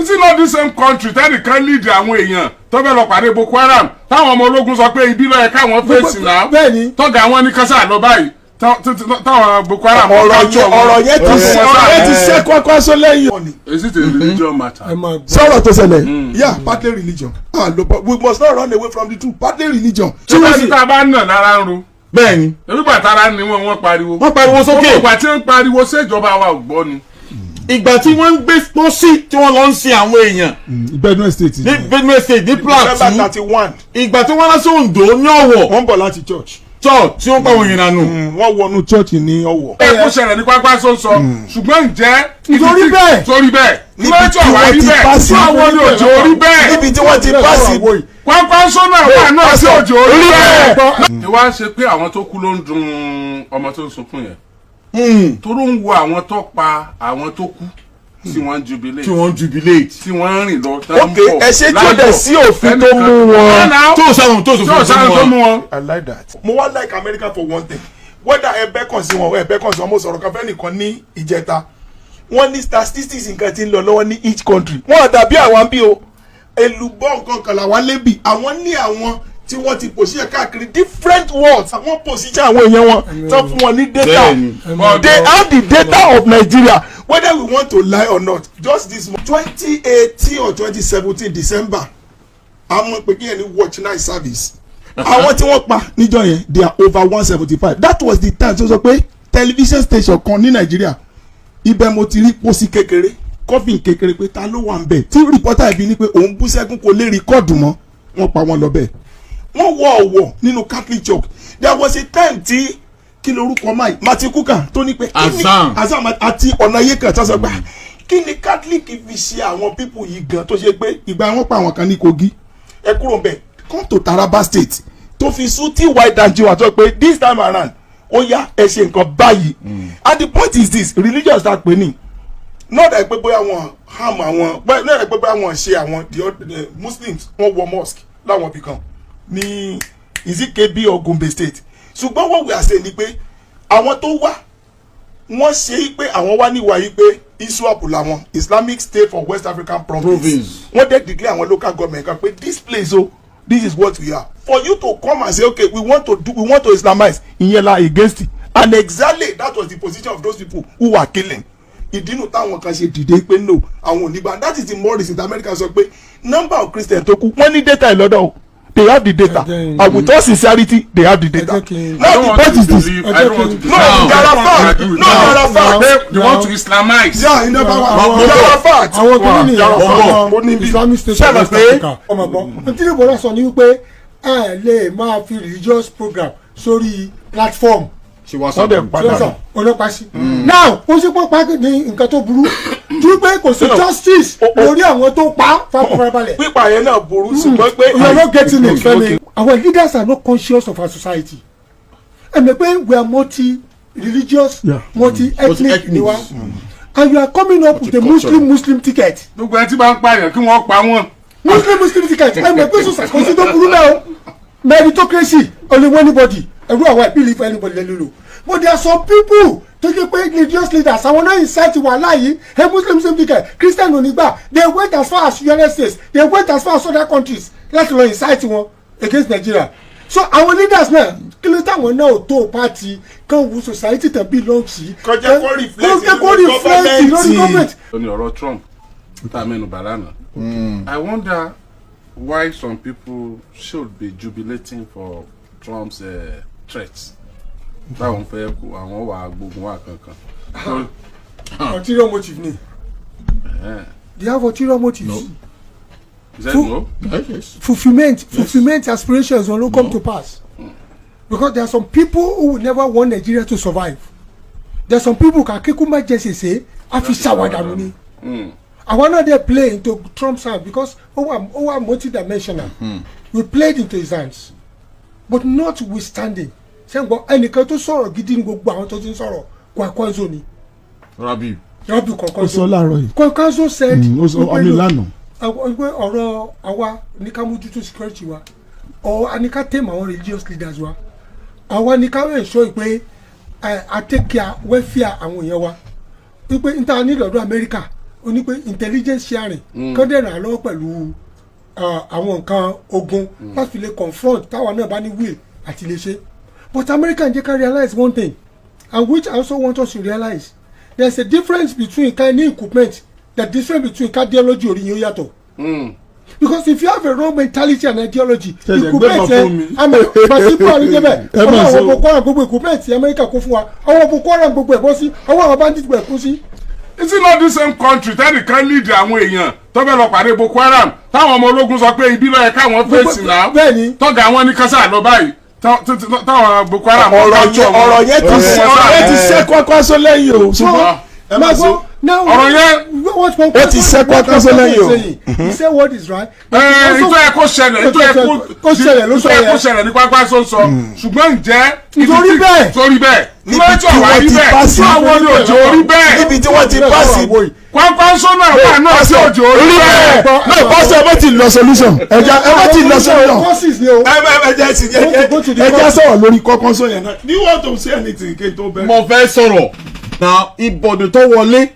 Is it not the same country tẹ́nìkan lead àwọn èèyàn tó fẹ́ lọ pàdé Boko Haram, táwọn ọmọ ológun sọ pé ibi ló yẹ káwọn fèsì náà? Bẹ́ẹ̀ni. Tọ́gà wọn ní kásá lọ báyìí, táwọn Boko Haram Ọ̀rọ̀ yẹn, ọ̀rọ̀ yẹn ti ṣe Kwankwaso lẹ́yìn. Is it a religion matter? Ẹ máa gbọ́. Sọ̀rọ̀ tó ṣẹlẹ̀, yeah, partly religion. Ah, no, but we must not run away from the truth. Partly religion. Tí wọ́n ti tá a bá nà lára ń ro. Bẹ́ẹ̀ni. Ebi bàtàrà ni wọ́n pariwo. Wọ́n pariwo sókè. Gbogbo ìgbà tí wọ́n pariwo, ṣèjọba wa ò gbọ́ ni? Ìgbà tí wọ́n ń gbé pósí tí wọ́n lọ ń sin àwọn èèyàn Benue State. ní Benue State, ní December Plateau, 31. ìgbà tí wọ́n lọ sí Ondo ní Ọ̀wọ̀, Wọ́n ń bọ̀ láti church. Church tí wọ́n pa àwọn èèyàn nù. Wọ́n wọnú church ní Ọ̀wọ̀. Ẹ kó ṣẹlẹ̀ ní pápá sọ́sọ, ṣùgbọ́n ǹjẹ́ Nítorí bẹ́ẹ̀. Torí bẹ́ẹ̀ Níbi níbi tí wọ́n ti pass tí àwọn ní òjò orí bẹ́ẹ̀. Níbi tí wọ́n ti pass. Pápá sọ́nà wà náà tí òjò orí bẹ́ẹ̀. Gbọ́. Ìwà ṣe pé àwọn tó kú ló ń dun ọmọ tó ń sunkún yẹn, toró ń wo àwọn tó pa àwọn tó kú tí wọ́n ń jubilate, Tí wọ́n ń jubilate. tí wọ́n ń rìn lọ tán ń Ok, bọ̀ ẹ ṣe tí ó dẹ̀ sí òfin tó mú wọn. Tó sáwọn tó tí ò sáré tó mú wọn. I like that. Mo wá like America for one thing. Whether ẹ bẹ́ kàn sí wọn, ẹ bẹ́ kàn sí wọn, mo sọ̀rọ̀ kan fẹ́ nìkan ní ìjẹta. Wọ́n ní statistics nǹkan tí ń lọ lọ́wọ́ ní each country. Wọ́n dàbí àwọn bí o. Èlùbọ́ nǹkan kan làwọn lébì. Àwọn ní àwọn tí wọ́n ti position káàkiri different worlds. Àwọn position àwọn èèyàn wọn tán fún wọn ní data. Bẹ́ẹ̀ni. They have the data of Nigeria, whether we want to lie or not. Just this month, 2018 or 2017 December, àwọn pé kí ẹni watch night service, àwọn tí wọ́n pa níjọ́ yẹn, they are over 175. That was the time tó sọ pé television station kan ní Nàìjíríà, ibẹ̀ mo ti rí pósí kékeré, coffin kékeré, pé ta ló wà ń bẹ̀, tí reporter ibi ní pé òun bú sẹ́kún, kò lè record mọ́. Wọ́n pa wọ́n lọ bẹ́ẹ̀. Wọ́n wọ Ọ̀wọ̀ nínú Catholic Church. There was a time tí, kí lorúkọ máì, Martin Kukah, tó ní pé kí ni Azam. Azam àti Ọ̀nàyékan tó sọ pé kí ni Catholic fi ṣe àwọn people yìí gan, tó ṣe pé ìgbà wọn pa àwọn kan ní Kogi, ẹ kúrò ń bẹ̀, come to Taraba State, tó fi sún tí white Danjuma tó pé this time around, ó yá, ẹ ṣe nǹkan báyìí. And the point is this: religious ta pè ní, not that pé bóyá wọn harm àwọn, not that pé bóyá wọn ṣe àwọn the Muslims, wọn wọ mosque láwọn ibì kan ní, is it Kebbi or Gombe State? Ṣùgbọ́n what we are saying ni pé àwọn tó wá, wọ́n ṣe é pé àwọn wá níwà yìí pé ISWAP làwọn, Islamic State for West African Province. Province. Wọ́n dẹ̀ declare àwọn local government kan pé this place o, this is what we are. For you to come and say, "Okay, we want to Islamize," ìyẹn la against it. And exactly that was the position of those people who were killing. Ìdínú táwọn kan ṣe dìde pé no, àwọn ò ní gbà. That is the more reason America sọ pé number of Christians tó kú, wọ́n ní data ìlọ́dọ̀ o. They have the data, and with all sincerity, they have the data. Ẹ jẹ́ kí n- I Now don't the want point to is this. believe. I don't want to believe. No, there are facts. Agree with No, that. there are facts. They want to Islamize. Yeah, in never Àwọn- there are facts. Àwọn kìíní nìyẹn. There are facts. Àwọn Islamic State Ṣé of ẹ mọ̀ West pé- Africa, ọmọ gbọ́ ntí ní bọ́lá sọ ni wípé ẹ lè máa fi religious program sórí platform. Ṣe WhatsApp. Wọ́n dẹ̀ padà. Sọ ọlọ́pàá sí now, ó sì pọ́ pa ní nǹkan tó burú tí pé kò sí justice lórí àwọn tó pa farabalẹ̀. Pípa yẹn náà burú, ṣùgbọ́n pé You are not getting it. Okay. Fẹ́mi, our leaders are not conscious of our society. Ẹ mọ̀ pé we are multi-religious, multi-ethnic Multi-ethnic. ni wa, and you are coming up with a Muslim Muslim ticket. Gbogbo ẹni tí bá ń pààyàn, kí wọ́n pa wọ́n. Muslim Muslim ticket, ẹ mọ̀ pé sọ̀sà kò sí tó burú náà o. Meritocracy, only one anybody, ẹ̀rú àwọn ìpìlẹ̀ for anybody lẹ́nu lò, but there are some people tó jẹ́ pé religious leaders, àwọn náà incite wàhálà yìí. Ẹ Muslim Muslim ticket, Christian onígbà, they went as far as United States, they went as far as other countries láti lọ incite wọn against Nigeria. So àwọn leaders náà, kí ló táwọn náà ò tó party kan wo society tàn belong sí? Kó jẹ́ kó reflect Kó jẹ́ kó lórí reflect lórí government. government. Ó ní ọ̀rọ̀ Trump tá a mẹ́nu bà lánàá. I wonder why some people should be jubilating for Trump's threats. Táwọn fẹ́ kó àwọn wà gbógun wà kankan. Ulterior motive ni. They have ulterior motives. No. Is that no? Yes. Fulfilment aspirations will not come to pass because there are some people who will never want Nigeria to survive. There are some people kàkíkú má jẹ sèse àfi ṣàwádànù ni. Àwọn náà dey play into Trump's hand because ó wà multi-dimensional. We played into his hands, but notwithstanding, sẹ́ńgbọ́n ẹnìkan tó sọ̀rọ̀ gidi ní gbogbo àwọn tó ti ń sọ̀rọ̀, Kwankwaso ni. Rabi. Rabi Ó sọ Kwankwaso. láàárọ̀ yìí. Kwankwaso said Ó sọ wípé ọmọ look, ìlànà. Àwọn pé ọ̀rọ̀ àwa ní ká mójútó security wa, or a ní ká tame àwọn religious leaders wa, àwa ní ká ensure pé ẹ a take care welfare àwọn èèyàn wa, wípé n ta ní lọ́dọ̀ Amẹ́ríkà Ó ní pé intelligence sharing kán dẹ̀ ràn án lọ́wọ́ pẹ̀lú àwọn nǹkan ogun láti fi lè confront táwa náà bá ní will àti lè ṣe. But America jẹ́ ká realize one thing, and which I also want us to realize: there is a difference between ká ní equipment, the difference between ká ideology orí yín ó yàtọ̀, because if you have a wrong mentality and ideology, Ṣẹ̀ṣẹ̀ gbé equipment kan ẹ fún mi. Àmọ́ bàtí Buhari débẹ̀, Ẹ ọwọ́ máa àwọn sọ. Boko Haram, gbogbo equipment tí Amẹ́ríkà kó fún wa, ọwọ́ Boko Haram gbogbo ẹ̀ bọ́ sí, ọwọ́ àwọn bandit gbogbo ẹ̀ kú sí. Is it not the same country tẹ́nìkan lead àwọn èèyàn tó fẹ́ lọ pàdé Boko Haram, táwọn ọmọ ológun sọ pé ibi ló yẹ káwọn fèsì náà? Bẹ́ẹ̀ni. Tọ́gà wọn ní kásá lọ báyìí, táwọn Boko Haram Ọ̀rọ̀ yẹn, ọ̀rọ̀ yẹn ti ṣe Kwankwaso lẹ́yìn o, ṣùgbọ́n ẹ má sọ. Now, Ọ̀rọ̀ yẹn- what Ó ti ṣe Kwankwaso lẹ́yìn o. He said what is right. Ẹ ìtọ́ ẹ kó ṣẹlẹ̀, ìtọ́ ẹ kó ṣẹlẹ̀ ló sọ ìtọ́ ẹ kó yẹn. ṣẹlẹ̀ ní Kwankwaso sọ, ṣùgbọ́n ǹjẹ́ ibi Nítorí bẹ́ẹ̀. Torí bẹ́ẹ̀ Níbi lọ́jọ́ tí wá wọ́n rí ti bẹ́ẹ̀ pass tí àwọn ní òjò orí bẹ́ẹ̀. Níbi tí wọ́n ti pass. Kwankwaso náà wà náà tí òjò orí bẹ́ẹ̀. No, pásítọ̀, ẹ má ti lọ solution, ẹja ẹ má ti lọ solution. Causes ni o. Ẹ ẹ ẹ jẹ ẹ Go to the ẹ jẹ cause. sọ̀rọ̀ lórí Kwankwaso yẹn náà. Do you want to say anything kí n tó bẹ̀rẹ̀? Mo fẹ́ sọ̀rọ̀ na ìbọ̀dé tó wọlé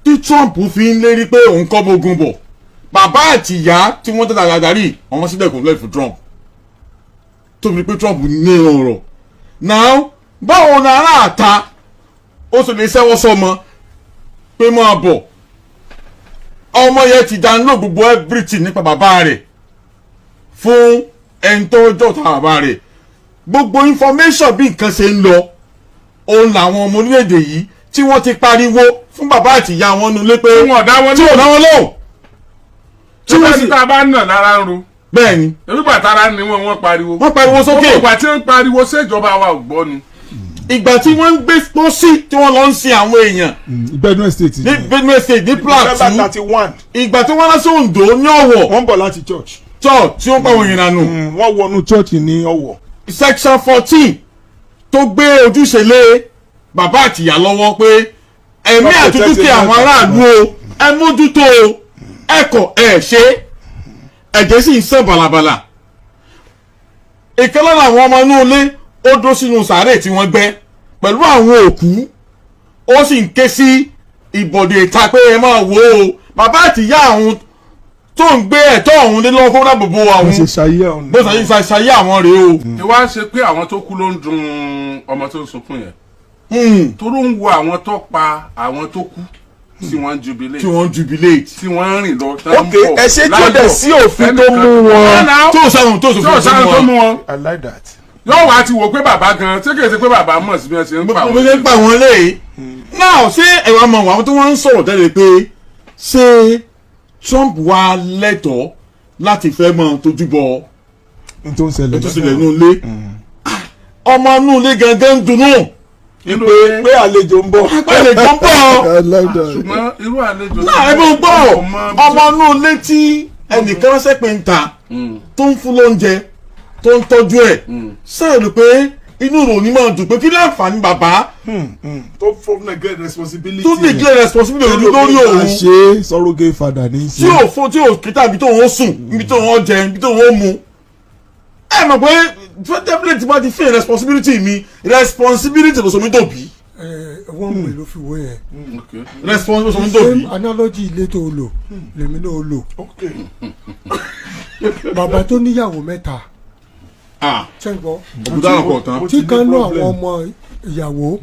tí Trump fi ń lérí pé òun kọ́ bógun bọ̀, bàbá àti ìyá tí wọ́n tẹ̀lé adarí àwọn sílẹ̀kùn lẹ́ẹ̀ fún Trump, tó fi pé Trump ní ọ̀rọ̀ now. Báwo ni ará àta ó sì lè ṣẹ́wọ́ sọmọ pé máa bọ̀? Ọmọ yẹn ti download gbogbo everything nípa bàbá rẹ̀ fún ẹni tó jọ̀ta bàbá rẹ̀, gbogbo information bí nǹkan ṣe ń lọ. Òun làwọn ọmọ orílẹ̀-èdè yìí tí wọ́n ti pariwo fún bàbá àti ìyá wọn nulẹ̀ pé Tí wọ́n dá wọn tí wọ́n dá wọn lóhùn. Tí wọ́n sì tá a bá nà lára ń ro. Bẹ́ẹ̀ ni. Ebi gbàtara ni wọ́n pariwo. Wọ́n pariwo sókè. Gbogbo ìgbà tí wọ́n pariwo, ṣèjọba wa ò gbọ́ ni? Ìgbà tí wọ́n ń gbé pósí tí wọ́n lọ ń sin àwọn èèyàn Benue State. ní Benue State, ní December Plateau, 31. ìgbà tí wọ́n lọ sí Ondo ní Ọ̀wọ̀, Wọ́n ń bọ̀ láti church. Church tí wọ́n pa àwọn èèyàn nù. Wọ́n wọnú church ní Ọ̀wọ̀. Section 14 tó gbé ojúṣe lé bàbá àtìyá lọ́wọ́ pé ẹ̀mí àti dúkìá àwọn aráàlú o, ẹ mójútó o, ẹ kọ̀ ẹ ṣe, ẹ̀jẹ̀ sì ń sàn bàlàbàlà. Ìkan lára àwọn ọmọ inú ilé, ó dúró sínú sàárè tí wọ́n gbẹ́ pẹ̀lú àwọn òkú, ó sì ń ké sí ìbọ̀dé ìta pé ẹ máa wò ó, bàbá àtìyá àwọn tó ń gbé ẹ̀tọ́ òun lé lọ́wọ́ kó dáàbò bo àwọn. Wọ́n ṣe ṣayé ọ̀hún. Bó ṣe ṣayé àwọn rèé o. Ìwà ń ṣe pé àwọn tó kú ló ń dun ọmọ tó ń sunkún yẹn, toró ń wo àwọn tó pa àwọn tó kú tí wọ́n ń jubilate, tí wọ́n ń jubilate, tí wọ́n ń rìn lọ, tán ń Ok, bọ̀ ẹ ṣe tí ó dẹ̀ sí òfin tó mú wọn. tó sáwọn tó tí ò sòfin sáré tó mú wọn. I like that. Yóò wá ti wò pé bàbá gan, ṣé kìí ṣe pé bàbá mọ̀ sí bí wọ́n ṣe ń pa mo ṣe ń pa wọn léyìí náà. Ṣé ẹ̀rọ ọmọ àwọn tó wọ́n ń sọ̀rọ̀ tẹ́lẹ̀ pé ṣé Trump wá lẹ́tọ̀ọ́ láti fẹ́ mọ tójú bọ N tó ń ṣẹlẹ̀ tó ṣẹlẹ̀ nínú ilé? Ọmọ inú ilé gangan ń dunnú pé pé àlejò ń bọ̀. àlejò ń bọ̀. I like that. Ṣùgbọ́n irú àlejò Náà ẹ bó gbọ́, ọmọ inú ilé tí ẹnìkan ránṣẹ́ pé ń ta, tó ń fún lóúnjẹ, tó ń tọ́jú ẹ̀, sẹ́yìn rò pé inú rò ní máa dùn pé kí ní àǹfààní bàbá Tó fún neglect responsibility. tó neglect responsibility lórí òun, Ṣe surrogate father ní í tí ṣe. ò fún, tí ò kíta ibi tó ń sùn, ibi tó ń jẹ, ibi tó ń mu? Ẹ mọ̀ pé definitely bá ti feel responsibility mi, responsibility ló sọ mí dòbí. Ẹ wọ́n mú ló fi wó yẹn. Responsibility ló sọ mí Same dòbí. analogy ilé tó lò lèmi náà lò. Bàbá tó níyàwó mẹ́ta, ṣẹ́ǹgbọ́? Òkúta náà pọ̀ tán. Tí kan náà àwọn ọmọ ìyàwó,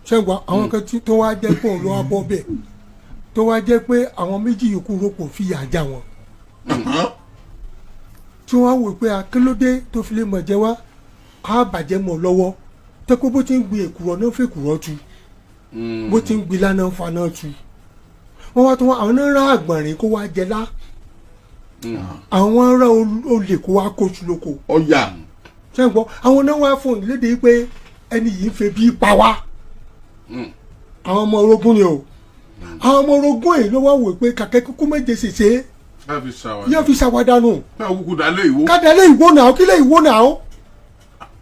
ṣẹ́ǹgbọ́, àwọn kan tí tó wá jẹ́ pé òun ló wá bọ́ bẹ́ẹ̀, tó wá jẹ́ pé àwọn méjì yòókù rò fìyà já wọn, tí wọ́n á wò pé akélódé tó fi lè mọ̀ jẹ́ wá á bàjẹ́ mọ́ lọ́wọ́, tẹ́kọ̀ bó ti ń gbin èkùrọ́ náà fèkùrọ́ tu, bó ti ń gbin lánàá faná tu. Wọ́n wá tó wọ́n àwọn náà rán àgbọ̀nrín kó wá jẹ lá, àwọn rán olè kó wá kóṣù lóko. Ọ̀yà. Ṣé ń gbọ́? Àwọn náà wá fún ìlédè pé ẹni yìí ń fẹ́ bí pa wá. Àwọn ọmọ orogún ni o, àwọn ọmọ orogún yìí ló wá wò pé kàkẹ́ kúkú méje ṣèṣe Ká fi ṣàwàdà. Yóò fi ṣàwádànù. Ká kúkú dálé ìwó. Kádàlẹ́ ìwó náà, kílẹ̀ ìwó náà.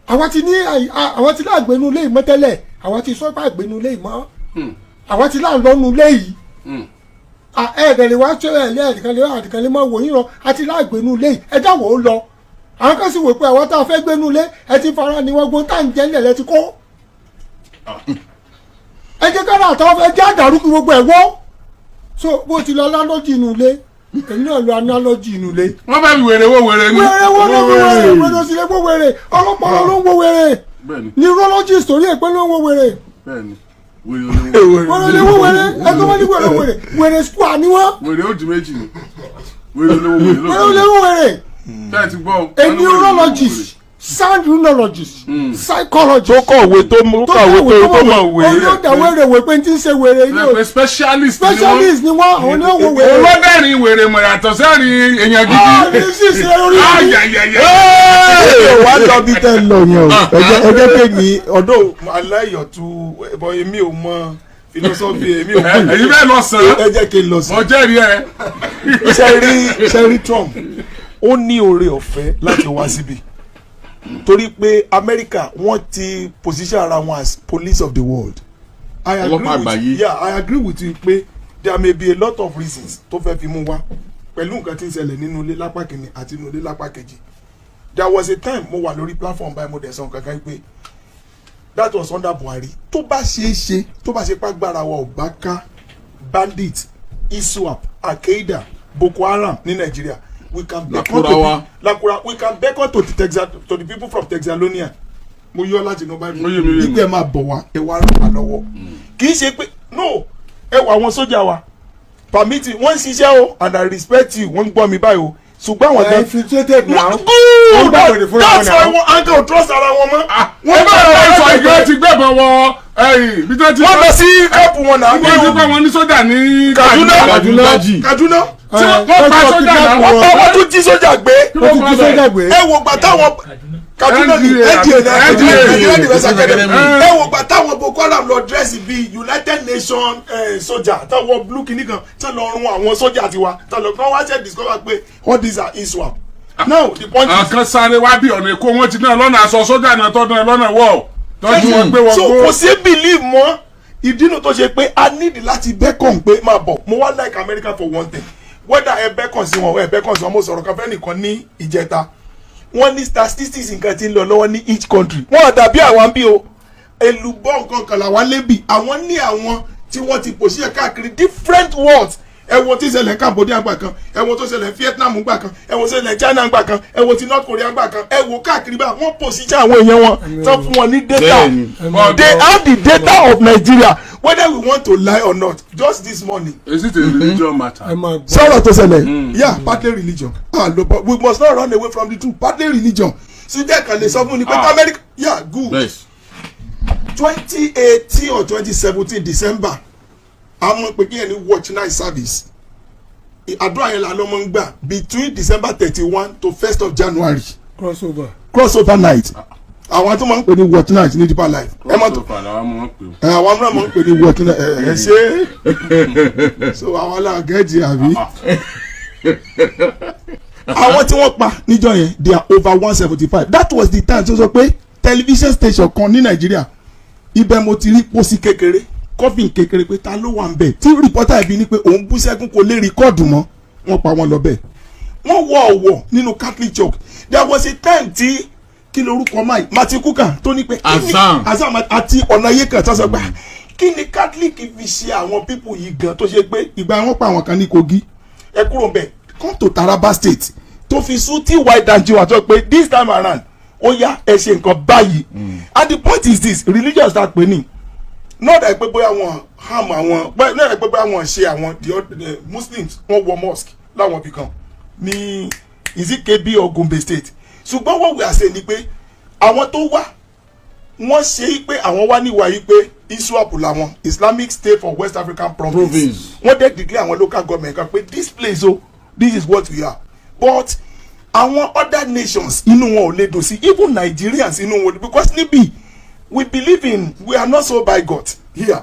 Àwa ti ní àwa ti láàgbénu ilé ìmọ̀ tẹ́lẹ̀, àwa ti sọ pé àgbénu ilé ìmọ̀, àwa ti láàlọ́nu ilé yìí. Ẹ̀ẹ́dẹ̀ lè wá ṣe ẹ̀ lé ẹ̀ẹ́dẹ̀kan lè ẹ̀ẹ́dẹ̀kan lè máa wò yín lọ. Àti láàgbénu ilé yìí, ẹ dáwọ̀ ó lọ. Àwọn kan sì wò pé àwọn tá a fẹ́ gbénu ilé, ẹ ti fara ni wọ́n gbóhùn tá à ń jẹ́ ńlẹ̀ lẹ́ ti kó. Ẹ jẹ́ kára àtàwọn fẹ́ jẹ́ àdàrú kí gbogbo ẹ̀ wọ́. So bó ti lọ analogy inú ilé, èmi náà lo analogy inú ilé. Wọ́n fẹ́ fi wèrè wo wèrè ni. Wèrè wo ló ń wo wèrè? Wèrè ò sì lè wo wèrè. Ọlọ́pàá ló ń wo wèrè. Neurologist torí ẹ̀ pé ló ń wo wèrè. Bẹ́ẹ̀ni, wèrè olówó. Wèrè lè wo wèrè. Ẹgbẹ́ wọn ní wèrè wèrè wèrè square ni wọ́n. Wèrè ó di méjì ni, wèrè olówó, wèrè Wèrè ò lè lóòótọ́. wo wèrè. Tẹ́ ẹ ti gbọ́ o. A neurologist, sound neurologist, psychologist Tó kọ̀wé, tó mú kàwé, tó mọ̀ wé. Orí ó dà wèrè wè pé n ti ń ṣe wèrè ilé o. Pé specialist ni wọ́n. Specialist ni wọ́n, àwọn ni ó wo wèrè. Olóbẹ̀rin wèrè mọ̀ yàtọ̀ sẹ́rin èèyàn Ah, gidi. ní sísè orí mi. Ayẹyẹyẹ. Ẹ wá lọ bí tẹ́ ń lọ yẹn o. Ẹ jẹ́ pé mi ọ̀dọ́ aláyọ̀tú ẹ̀bọ̀, èmi ò mọ philosophy, èmi ò mọ. Èyí bẹ́ẹ̀ lọ sàn Ẹ án. jẹ́ kí n lọ sí. Mo jẹ́rìí ẹ. Ṣe rí Trump, ó ní oore ọ̀fẹ́ láti wá síbi torí pé Amẹ́ríkà, wọ́n ti position ara wọn as police of the world. I agree Ọlọ́pàá with àgbáyé. Yeah, I agree with you pé there may be a lot of reasons tó fẹ́ fi mú wá pẹ̀lú nǹkan tí ń ṣẹlẹ̀ nínú ilé lápá kìíní àti nínú ilé lápá kejì. There was a time mo wà lórí platform báyìí, mo dẹ̀ sọ nǹkan kan pé that was under Buhari, tó bá ṣeé ṣe, tó bá ṣe pàgbára wa ò bá ká bandit, ISWAP, Al-Qaeda, Boko Haram ní Nàìjíríà, we can beckon to Lakurawa. the Lakura, we can beckon to the Texas, to the people from Texalonia. Mo yọ láti inú Bible. Mo yé mi, yé mi. Nígbà ẹ máa bọ̀ wá, ẹ wá ràn wá lọ́wọ́. Kì í ṣe pé no, ẹ wọ àwọn sójà wa permit wọ́n ń ṣiṣẹ́ o, and I respect you, wọ́n ń gbọ́ mi báyìí o, ṣùgbọ́n àwọn They are infiltrated now. Good. Wọ́n gbà wèrè fúnra wọn That's why now. wọ́n angle trust ara wọn mọ́. Wọ́n bá bá sọ ìgbẹ́ ti gbẹ̀bọ̀n wọ ẹ̀yìn bí tó ti. Wọ́n lọ sí káàpù wọn náà. Wọ́n ti pa wọn ní sójà ní Kaduna. Kaduna jì. Kaduna. Tí wọ́n pa sójà náà. Wọ́n pa, wọ́n tún jí sójà gbé. Wọ́n ti jí sójà gbé. Ẹ wo gbà táwọn Kaduna ní NDA. NDA náà, NDA. Nigeria Defence Academy. Mm. Ẹ wo gbà táwọn Boko Haram lọ dress bíi United Nations sójà, táwọn blue kìíní kan tán lọ run àwọn sójà tiwa, tán lọ kán wá ṣe discover pé all these are ISWAP. Now the point is, Àwọn kan sáré wá bí ọ̀nà Èkó, wọ́n ti náà lọ́nà aṣọ sójà náà tọ́dún ẹ lọ́nà wọ̀ tọ́jú wọn gbé wọn so gbó. kò sí believe mọ́. Ìdínú tó ṣe pé a need láti beckon pé máa bọ̀. Mo wá like America for one thing, whether ẹ beckon sí wọn, ẹ beckon sí wọn. Mo sọ̀rọ̀ kan fẹ́ nìkan ní ìjẹta, wọ́n ní statistics nǹkan tí ń lọ lọ́wọ́ ní each country. Wọ́n dàbí àwọn bí o èlùbọ́ nǹkan kan làwọn lébi. Àwọn ní àwọn tí wọ́n ti pòṣíṣẹ́ káàkiri different worlds. Ẹ wo tí ṣẹlẹ̀ Cambodia gbà kan, ẹ wo tó ṣẹlẹ̀ Vietnam gbà kan, ẹ wo ṣẹlẹ̀ China gbà kan, ẹ wo ti North Korea gbà kan, ẹ wo káàkiri bá wọ́n pòṣíṣẹ́ àwọn èèyàn wọn tán fún wọn ní data. They have the data of Nigeria, whether we want to lie or not. Just this morning. Is it a religion matter? Ẹ máa gbọ́. Sọ̀rọ̀ tó ṣẹlẹ̀, yeah, partly religion. Ah no, but we must not run away from the truth. Partly religion. Síjẹ́ kan lè sọ fún ni pé America, yeah, good. 2018 or 2017 December, àwọn pè kí ẹ ní watch night service. Àdúrà yẹn la ló máa ń gbà between December 31 to 1st of January. Crossover. Crossover night, àwọn tó máa ń pè ní watch night ní Deeper Life. Ẹ má tó Crossover làwọn máa ń pè ó. Ẹ àwọn náà máa ń pè ní watch night. Ẹ ṣe so àwọn alágẹ́jì àbí àwọn tí wọ́n pa níjọ́ yẹn, they are over 175. That was the time tó sọ pé television station kan ní Nàìjíríà, ibẹ̀ mo ti rí pósí kékeré, coffin kékeré, pé ta ló wà ń bẹ̀, tí reporter ibi ní pé òun bú sẹ́kún, kò lè record mọ́. Wọ́n pa wọ́n lọ bẹ́ẹ̀. Wọ́n wọ ọ̀wọ̀ nínú Catholic Church. There was a time tí kí lorúkọ máì Martin Kukah tó ní pé kí ni- Azam. Azam àti ọ̀nà ayé kan tó sọ pé kí ni Catholic fi ṣe àwọn people yìí gan, tó ṣe pé ìgbà wọn pa àwọn kan ní Kogi. Ẹ kúrò ń bẹ̀, come to Taraba State, tó fi sú tí white danjiwa tó pé this time around, ó yá, ẹ ṣe nǹkan báyìí. And the point is this: religious ta pè ní, not that pé bóyá wọn harm àwọn, not that pé bóyá wọn ṣe àwọn the Muslims, wọ́n wọ mosque láwọn ibì kan ní, is it Kebbi or Gombe State? Ṣùgbọ́n what we are saying ni pé àwọn tó wá, wọ́n ṣe é pé àwọn wá níwà yìí pé ISWAP làwọn, Islamic State for West African Province. Province. Wọ́n dẹ̀ declare àwọn local government kan pé this place o, this is what we are. But àwọn other nations, inú wọn ò lè dùn sí, even Nigerians, inú wọn, because níbí we believe in, we are not so by God here.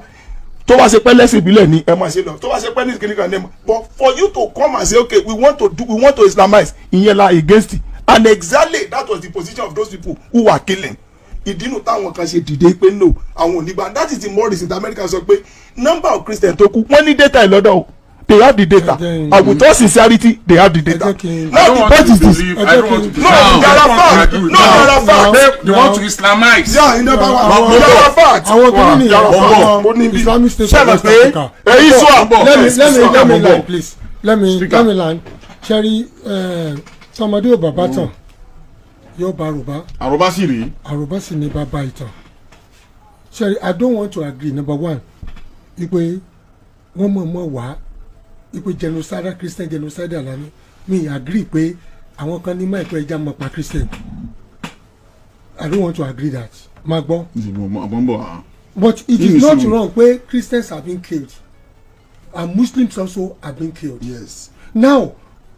Tó bá ṣe pẹ́ lẹ́sìn ìbílẹ̀ ni ẹ máa ṣe lọ, tó bá ṣe pẹ́ ní ìkíní kan ní ẹ máa, but for you to come and say, okay, we want to Islamize, ìyẹn la against it. And exactly that was the position of those people who were killing. Ìdínú táwọn kan ṣe dìde pé no, àwọn ò ní gbà. That is the more reason that America sọ pé number of Christians tó kú, wọ́n ní data ìlọ́dọ̀ o. They have the data. And with all sincerity, they have the data. Ẹ jẹ́ kí n- I Now don't the want point to is this. believe. Ẹ I jẹ́ don't want kí to n- No, believe. there are facts. Agree with No, that. there are facts. They want to Islamize. Yeah, iná bá wà. Àwọn- There are facts. Àwọn kìíní nìyẹn, There are facts. àwọn Mo ní bí- Islamic State Ṣé of ẹ mọ̀ West pé Africa. Èyí sọ àbọ̀. Let me Mo bọ̀. land, please. Let me Speaker. Let me land. Ṣẹ́rí, tọmọdé ò bàbá tàn yóò bá àròbá. Àròbá sì rí. Àròbá sì ní bàbá ìtàn. Ṣẹ́rí, I don't want to agree. Number one, wípé wọ́n mọ̀ mọ̀ wá wípé genocidal, Christian genocidal lánàá. Mi agree pé àwọn kan ní máa ìpẹ́ ẹja mọ̀ pa Christian. I don't want to agree that. Máa gbọ́. Mo ń bọ̀. Ah. But it Yìí is not sí. wrong pé Christians have been killed and Muslims also have been killed. Yes. Now,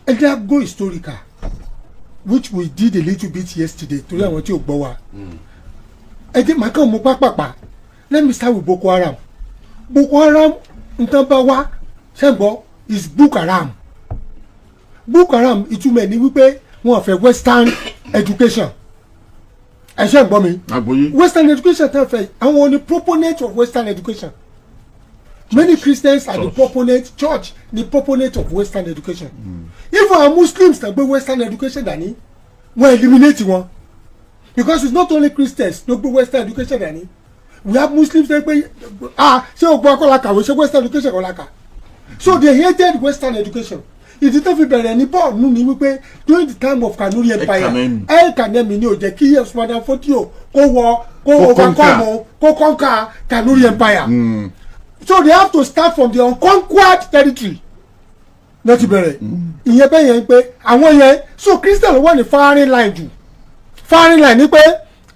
ẹ jẹ́ go historical, which we did a little bit yesterday, torí àwọn tí ò gbọ́ wa. Ẹ jẹ́ màá kàn mú pápápá. Let me start with Boko Haram. Boko Haram, nǹkan bá wá ṣẹ́gbọ́, is Boko Haram. Boko Haram, ìtumọ̀ ẹ̀ ní wípé wọn fẹ́ western education. Ẹ ṣe ń gbọ́ mi? Àgbọ́yé. Western education tẹ́ fẹ́, àwọn ni proponent of western education. Many Christians are the Church. proponent, church, the proponent of western education. Even our Muslims tẹ́ gbé western education dání, wọ́n eliminate wọn, because it's not only Christians ló gbé western education dání. We have Muslims tẹ́ pé, ah, ṣé o gbọ́ akọ́lá kàwé, ṣé western education kọ́ la kà? So they hated western education. Ìdí tó fi bẹ̀rẹ̀ ní bọ́ọ̀nù ni wípé during the time of Kanuri Empire, Kanemi. El Kanemi ni ò jẹ́ kí Usman Dan Fodio kó wọ kó Kó overcome, kó conquer Kanuri Empire. So they have to start from the unconquered territory náà ti bẹ̀rẹ̀ ìyẹn bẹ́ẹ̀ yẹn pé àwọn yẹn. So Christian wà ní firing line jù. Firing line ni pé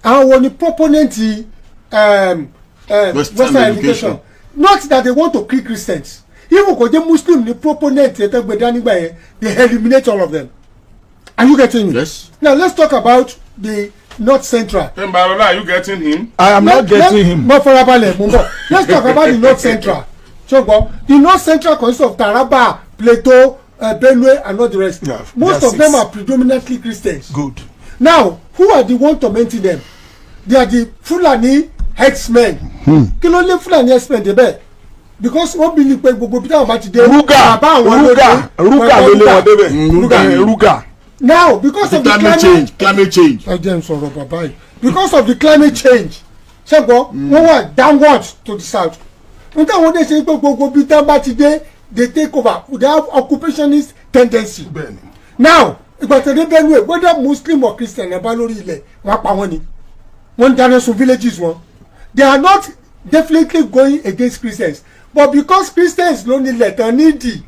àwọn wo ni proponent Western western education. Education. Not that they want to kill Christians. Even kò jẹ́ Muslim ni proponent yẹn tó gbé dání gbà yẹn, they eliminate all of them. Are you getting me? Yes. Now let's talk about the North Central. Tembalola, are you getting him? I am not getting him. Mo farabalẹ̀, mo ń bọ̀. Let's talk about the North Central. Ṣùgbọ́n the North Central consists of Taraba, Plateau, Benue and all the rest. Yeah, Most there are of them six. are predominantly Christians. Good. Now, who are the one tormenting them? They are the Fulani herdsmen. Kí ló lé Fulani herdsmen débẹ̀? Because wọ́n believe pé gbogbo bí táwọn bá ti dé, Ruga. bàbá àwọn ló Ruga. dé. Ruga ló lé wọn débẹ̀. Ruga. Ruga. Now, because of the Climate climate change, climate change. Ẹ jẹ́ n sọ̀rọ̀ bàbá yìí. Because of the climate change, ṣẹ́gbọ́n, wọ́n wà downward to the south. Nígbà wọn dé ṣe pé gbogbo bí tán bá ti dé, they take over. They have occupationist tendency. Bẹ́ẹ̀ni. Now, ìgbà tó dé Benue, whether Muslim or Christian ẹ̀ bá lórí ilẹ̀, wọ́n á pa wọ́n ni. Wọ́n ń dáná sun villages wọn. They are not definitely going against Christians, but because Christians ló nílẹ̀ tán nídìí,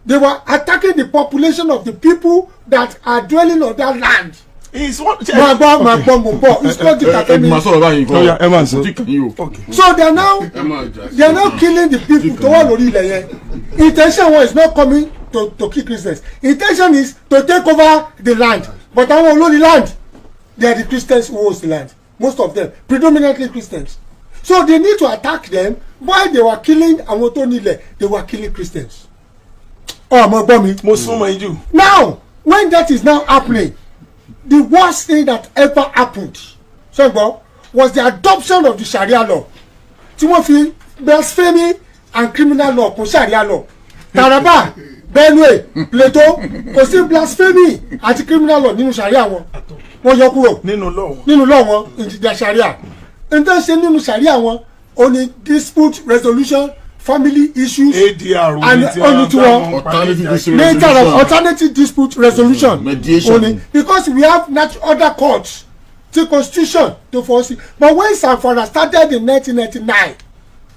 they were attacking the population of the people that are dwelling on that land. Is one. Máa gbọ́, máa gbọ́, mo bọ̀. It's not the Ẹ ẹ máa sọ̀rọ̀ báyìí Ó yá, ẹ máa sọ. Kò tí kàn yín o. Okay. So they are now Ẹ máa jà sí. they are now killing the people tó wà lórí ilẹ̀ yẹn. Intention one is not coming to kill Christians. Intention is to take over the land. But àwọn olórí land, they are the Christians who owns the land, most of them predominantly Christians. So they need to attack them. While they were killing àwọn tó nílẹ̀, they were killing Christians. Ọmọ gbọ́ mi. Mo súnmọ́ yín jù. Now, when that is now happening, the worst thing that ever happened, ṣùgbọ́n, was the adoption of the Sharia law, tí wọ́n fi blasphemy and criminal law kún Sharia law. Taraba, Benue, Plateau, kò sí blasphemy àti criminal law nínú Sharia wọn. Wọ́n yọ kúrò nínú lọ́wọ́. Nínú law wọn, ìdíjà Sharia n tó ṣe nínú Sharia wọn, ó ní dispute resolution, family issues ADR. And only tí wọn- Alternative dispute later resolution. Alternative dispute resolution. Mediation. Only because we have other courts ti constitution to force. But when Zamfara started in 1999,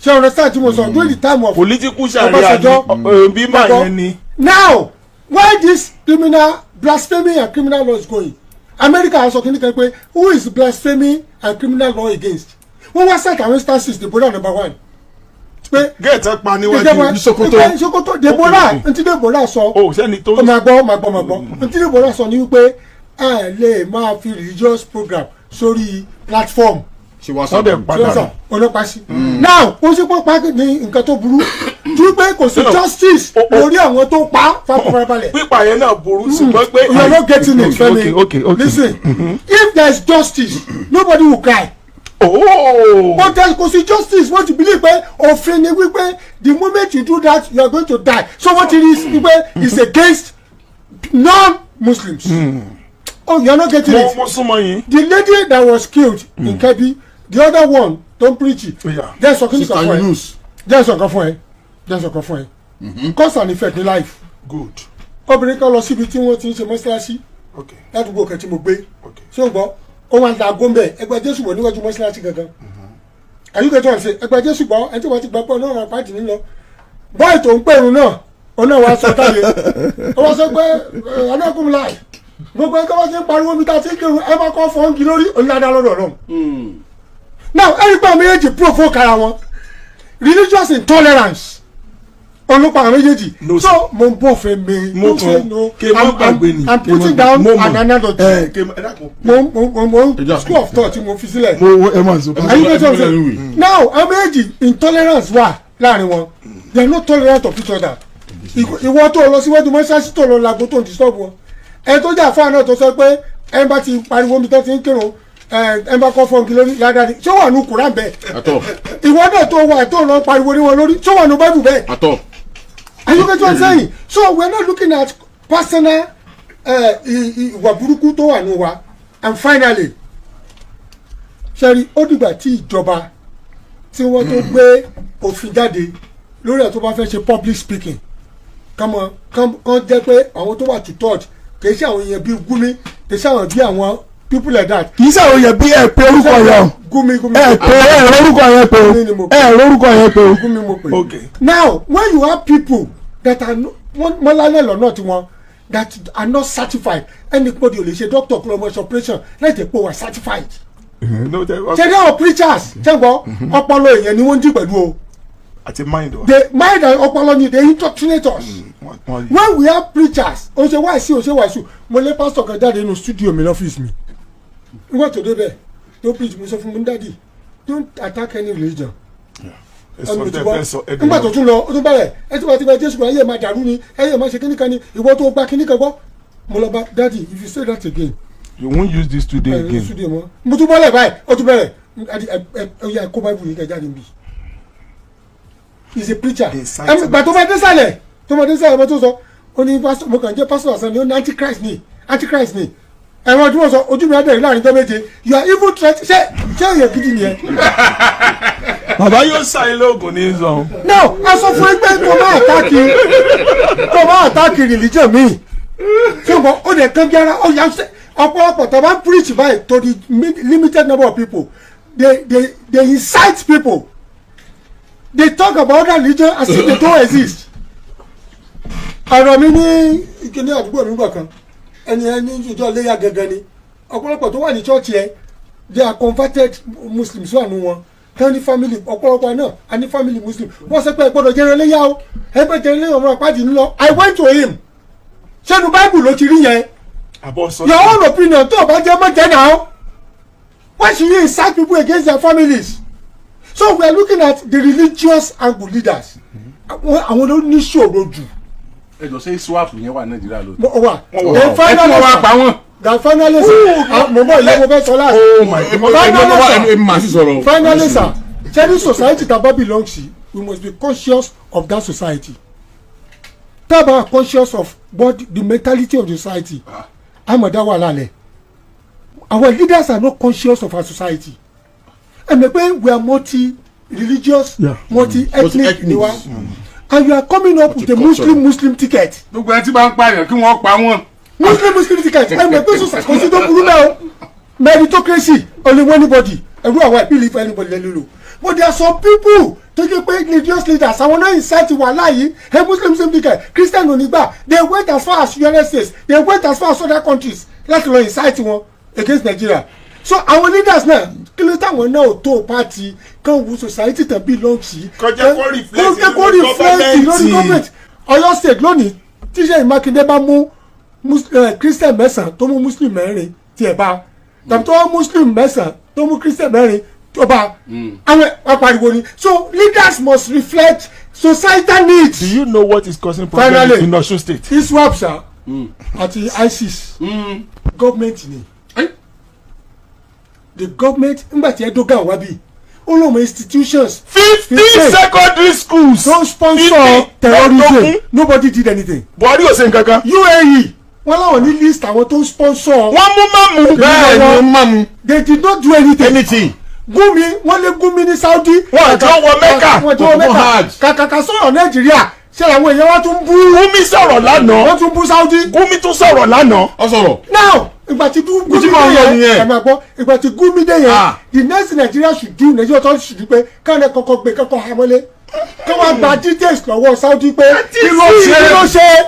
ṣe understand tí mo sọ, during the time of Political Sharia ni. Ọbásanjọ́. Bí màá yẹn ni. Now, why this criminal blasphemy and criminal law is going, America sọ kìíní kan pé who is blasphemy and criminal law against? Wọ́n wá set àwọn instances. Deborah number one, pé Gẹ̀ẹ́tì pa níwájú. ìjọba ní Sokoto. ìpè Sokoto, Deborah, ntí Deborah sọ, O sẹ́ni tó. Ó máa gbọ́, máa gbọ́, máa gbọ́. Ntí Deborah sọ ni wípé ẹ lè máa fi religious program sórí platform. Ṣe WhatsApp. Wọ́n dẹ̀ padà. Sọ ọlọ́pàá sí. Now, ó ṣe pọ́ pa ní nǹkan tó burú tí pé kò sí No. justice lórí àwọn tó pa farabalẹ̀. Pípa yẹn náà burú, ṣùgbọ́n pé. You are not getting it, Femi. Okay. Listen, if there is justice, nobody will cry. Oh. But there kò sí justice. Wọ́n ti believe pé òfin ni wípé the moment you do that, you are going to die. So wọ́n ti rí wípé it's against non-Muslims. Oh, you are not getting Mo it. mo súnmọ́ yín. The lady that was killed in Kebbi, the other one don preach it. Jẹ́ sọ kí ni Sister kan fún ẹ. Yunus. Jẹ́ sọ kan fún ẹ, jẹ́ sọ kan fún ẹ. Cause and effect ní life. Good. Obìnrin kan lọ síbi tí wọ́n ti ń ṣe mọ́ṣáláṣí ládùúgbò kan tí mo gbé. Ṣé o gbọ́? Ó wà ń da gómìnà ẹgbẹ́ Jésù wọ̀ níwájú mọ́ṣáláṣí gangan. Àyíkẹ́ tó ń ṣe ẹgbẹ́ Jésù gbọ́, ẹni tí wọ́n ti gbọ́ pé ọlọ́run àpáàdì nílọ bọ́ọ̀ tó ń pèrún náà, òun náà wàá sọ táyé, ó wá sọ pé anákùnrin láì gbogbo ẹgbẹ́ wọn ti ń pariwo mi tá a ti ń kírun, ẹ máa kọ́ fọ́nkì lórí onídàáda lọ́dọ̀ Ọlọ́run. Now, ẹni pé àwọn méjèèjì provoke ara wọn, religious intolerance olùkọ́ àwọn méjèèjì. No, so mo ń bọ̀ fẹ́ mi. Mo kàn kí n má gbàgbé ni. I'm putting down an analogy. Ẹ kí n ẹ dákun. Mo school of thought tí mo fi sílẹ̀. Mo ẹ máa sọ. Are you getting what I'm saying? Now, àwọn méjèèjì, intolerance wà láàrin wọn. They are not tolerant of each other. Ìwọ tó lọ síwájú mọ́ṣáláṣí tó lọ lago tó ń disturb wọn, ẹ tó jà fún àná tó sọ pé ẹ bá ti pariwo mi tó ti ń kírun, ẹ bá kọ́ fọ́nkì lórí ládàá, ṣé wà ní Kùrán bẹ́ẹ̀? Àtọ. Ìwọ náà tó wà tó lọ pariwo ní wọn lórí, ṣé wà ní Bible bẹ́ẹ̀? Àtọ. Are you getting what I'm saying? So we are not looking at personal ìwà burúkú tó wà ní wa. And finally, ṣẹ́rí, ó dìgbà tí ìjọba tí wọ́n tó gbé òfin jáde lórí ẹ̀ tó bá fẹ́ ṣe public speaking, kọ́mọ kán jẹ́ pé àwọn tó wà to touch, kì í ṣe àwọn èèyàn bíi Gumi, kì í ṣe àwọn bíi àwọn people like that. Kì í ṣàwọn yẹn bí ẹ pé orúkọ yẹn o. Gumi, Gumi. Ẹ pé ẹ lórúkọ yẹn pé o. Gumi ni mo pè. Ẹ lórúkọ yẹn pé o. Gumi mo pè. Now, when you have people that are no, wọ́n mọ́lálẹ̀ lọ́nà tiwọn that are not certified, anybody ò lè ṣe doctor kó lọ mọ ṣe operation láì tẹ̀ pé wà certified. Ṣe ní àwọn preachers, ṣe ń gbọ́, ọpọlọ èèyàn ni wọ́n ń dì pẹ̀lú o. Àti mind wa. The mind and ọpọlọ ni they indoctrinate us. When we have preachers, o ṣe wáìsí, o ṣe wàásù, mo lé pastor kan jáde nínú studio mi lọ́fíìsì mi. Nígbà tó débẹ̀ tó preach, mo sọ fún mi, "Daddy, don't attack any religion." Ẹ sọ tẹ fẹ́ sọ ẹ. Nígbà tó tún lọ, ó tún bẹ̀rẹ̀, ẹ tí wọ́n ti gba Jésù, ayé máa dàrú ni, ayé máa ṣe kíníkan ni, ìwọ tó gba kíníkan gbọ́. Mo lọ bá, "Daddy, if you say that again," You won't use this today ẹ again. Studio mọ́. Mo tún bọ́lẹ̀ báyìí, ó tún bẹ̀rẹ̀, "Daddy, ẹ ẹ yà kó Bible yìí kẹ jáde níbí." He is a preacher. Incitement. Ẹ gbà tó máa dé sàlẹ̀, tó máa dé sàlẹ̀, mo tó sọ, ó ní pastor, mo kàn jẹ́ pastor àṣà ni, ó ní antichrist ni, antichrist ni. Ẹ̀wọ̀n tí wọ́n sọ, ojú mi á dẹ̀rẹ̀ láàrin tó méje. You are even threat. Ṣé èèyàn gidi nìyẹn? Bàbá yóò ṣàyè lóògùn ní sọ. Now, a sọ fún ẹgbẹ́ tó máa attack religion mi, tí o bọ̀ ó dẹ̀ kán bí ara ó yà ṣe. Ọ̀pọ̀lọpọ̀ tó bá ń preach báyìí to the limited number of people, they incite people. They talk about other religion as if they don't exist. Ọ̀rọ̀ mi ní ìkíní àdúgbò mi gbọ̀ kan, ẹni ìjọ léyà gangan ni. Ọ̀pọ̀lọpọ̀ tó wà ní church yẹn, they are converted Muslims wà nù wọn tán ní family. Ọ̀pọ̀lọpọ̀ náà a ní family Muslim. Wọ́n sọ pé ẹ gbọ́dọ̀ jẹrẹ léyà o, ẹ gbọ́dọ̀ jẹrẹ léyà, ọmọ àpáàdì ńlọ. I went to him, ṣẹ́nu Bible ló ti rí yẹn? Àbọ̀ sọ. Your own opinion, tó o bá jẹ́ mọ́ jẹ́ náà. Why should you incite people against their families? So we are looking at the religious angle. Leaders, àwọn ló ní ṣòro jù. Ẹ jọ, ṣé swap yẹn wà Nàìjíríà lóòótọ́? Mo wà. Wọ́n wà. Then Ẹ tí finally, wọ́n wá pa wọ́n. Then finally sir, mo bọ̀ ilé, mo fẹ́ sọ láti. Oh my God. Finally sir, Èmi màá sì sọ̀rọ̀. finally sir, ṣẹ́ni society tá a bá belong sí, we must be conscious of that society. Tá a bá conscious of what the mentality of the society, amọ̀dá wà lálẹ́. Our leaders are not conscious of our society. Ẹ mọ̀ pé we are multi-religious, multi-ethnic Multi-ethnic. ni wa, and you are coming up with a Multicultural. Muslim Muslim ticket. Gbogbo ẹ tí bá ń pààyàn, kí wọ́n pa wọ́n. Muslim Muslim ticket. Ẹ mọ̀ pé sọ̀sà kò sí tó burú náà o. Meritocracy, only anybody ẹ̀rú àwọn ìpìlẹ̀ for anybody lẹ́nu lò, but there are some people tó jẹ́ pé religious leaders, àwọn náà incite wàhálà yìí. Ẹ Muslim Muslim ticket, Christian onígbà, they went as far as United States, they went as far as other countries láti lọ incite wọn against Nigeria. So àwọn leaders náà, kí ló táwọn náà ò tó party kan wo society tàn belong sí? Kó jẹ́ kó reflect Kó jẹ́ kó lórí reflect lórí government. government. Ọ̀yọ́ State lónìí, tí Ṣèyí Mákindé bá mú Christian 9, tó mú Muslim 4 tiẹ̀ bá, tàbí tó mú Muslim 9, tó mú Christian 4 tó bá, àwọn apariwo ni. So leaders must reflect societal needs. Do you know what is causing problem Finally. in Osun State? ISWAP sir, àti ISIS, government ni. Eh? The government, nígbà tí Erdogan wá bí, ó lóun institutions 50 15 secondary schools. Don sponsor 50 terrorism. mẹ́ẹ̀ẹ́dógún. Nobody did anything. Buhari ò ṣe nǹkan kan. UAE, wọ́n láwọn ní list àwọn tó ń sponsor. Wọ́n mú mọ́mú. Bẹ́ẹ̀ ni ó máa mu. They did not do anything. Anything. Gumi, wọ́n lé Gumi ní Saudi. Wọ́n jọ wọ Mecca. Wọ́n jọ wọ Wọ́n Mecca. hajj. Kàkàkà sọ̀rọ̀ Nàìjíríà, ṣé àwọn èèyàn wa tún bú? Gumi sọ̀rọ̀ lánàá. Wọ́n tún bú Saudi. Gumi tún sọ̀rọ̀ lánàá. Ọ sọ̀rọ̀. Now, ìgbà tí Gumi tí dé mò ń lọ yẹn, nìyẹn. ẹ máa gbọ́, ìgbà tí Gumi dé yẹn, the next Nigeria should do, Nigeria authority should do pé káwọn ẹ̀ kọ́kọ́ gbé kọ́kọ́ hamọ́lé, kí wọ́n gba details lọ́wọ́ Saudi pé kí ló ṣe? Kí ló ṣe?